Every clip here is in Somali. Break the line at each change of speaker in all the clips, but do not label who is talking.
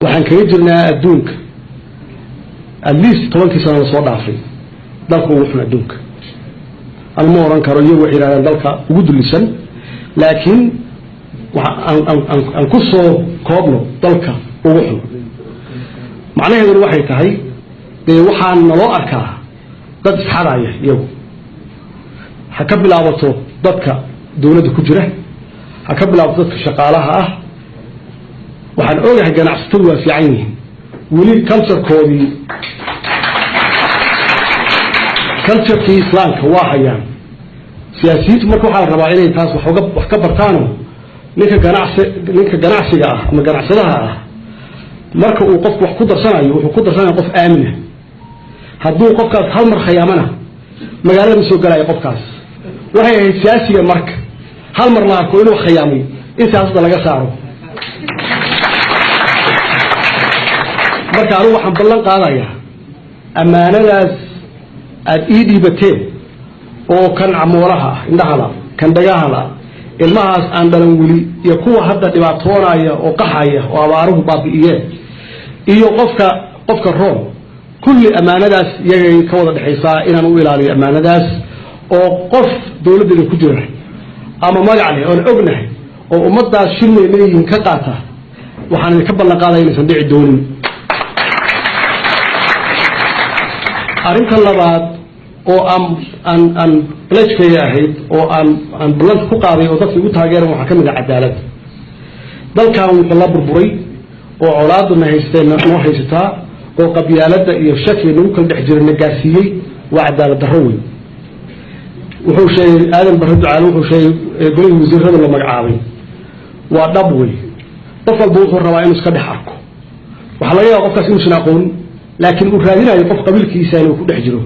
Waxaan kaga jirnaa adduunka at least 10kii sano la soo dhaafay dalka ugu xun adduunka. Anu ma oran karo, iyagu waxay yidhahdaan dalka ugu dulisan, laakiin aan ku soo koobno dalka ugu xun. Macnaheeduna waxay tahay, dee, waxaan naloo arkaa dad isxadaya iyagu. Ha ka bilaabato dadka dowladda ku jira, ha ka bilaabato dadka shaqaalaha ah. Waxaan ogahay ganacsatadu waa fiican yihiin, weli culturekoodii, culturekii Islaamka waa hayaan siyaasiyiintu. Marka waxaa la rabaa inay taas waxoga wax ka bartaano. Ninka ganacsiga ah ama ganacsadaha ah, marka uu qofku wax ku darsanayo, wuxuu ku darsanaya qof aamina. Hadduu qofkaas hal mar khayaamana, magaalada ma soo galaayo qofkaas. Waxay ahayd siyaasiga marka hal mar la arko inuu khayaamay in siyaasadda laga saaro. Marka anigu waxaan ballan qaadayaa ammaanadaas aada ii dhiibateen, oo kan camoolaha ah, indhahala, kan dhagahala, ilmahaas aan dhalan weli, iyo kuwa hadda dhibaatoonaya oo qaxaya oo abaaruhu baabi'iyeen, iyo qofka room, kulli ammaanadaas iyagay ka wada dhexaysaa inaan u ilaaliyo ammaanadaas. Oo qof dowladdeeda ku jira ama magac leh oon ognahay oo ummaddaas shilmay leeyihiin ka qaata, waxaan idinka ballan qaadaya inaysan dhici doonin. Arrinta labaad oo aan pledgekayga ahayd oo aan ballanta ku qaaday oo dadka igu taageeran waxaa ka mid ah cadaaladda. Dalkan wuxuu la burburay oo colaaduna haystee noo haysataa oo qabyaaladda iyo shakiga nagu kala dhex jira na gaarsiiyey waa cadaalad darro weyn. Wuxuu sheegay Aadan Barre Ducaale, wuxuu sheegay golihii wasiirada la magacaabay. Waa dhab wey, qof walba wuxuu rabaa inuu iska dhex arko. Waxaa laga yaaba qofkaas inuusan aqoonin, laakiin uu raadinayo qof qabiilkiisa inuu ku dhex jiro.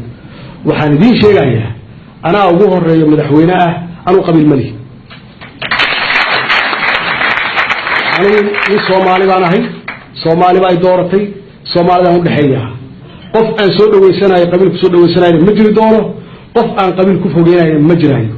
Waxaan idiin sheegayaa, anaa ugu horeeyo madaxweyne ah, anuu qabiil mali, anugu nin Soomaali baan ahay, Soomaali baa ay dooratay, Soomaalidaan udhexeeya. Qof aan soo dhaweysanayo, qabiil ku soo dhaweysanayna ma jiri doono, qof aan qabiil ku fogeynayo ma jiraayo.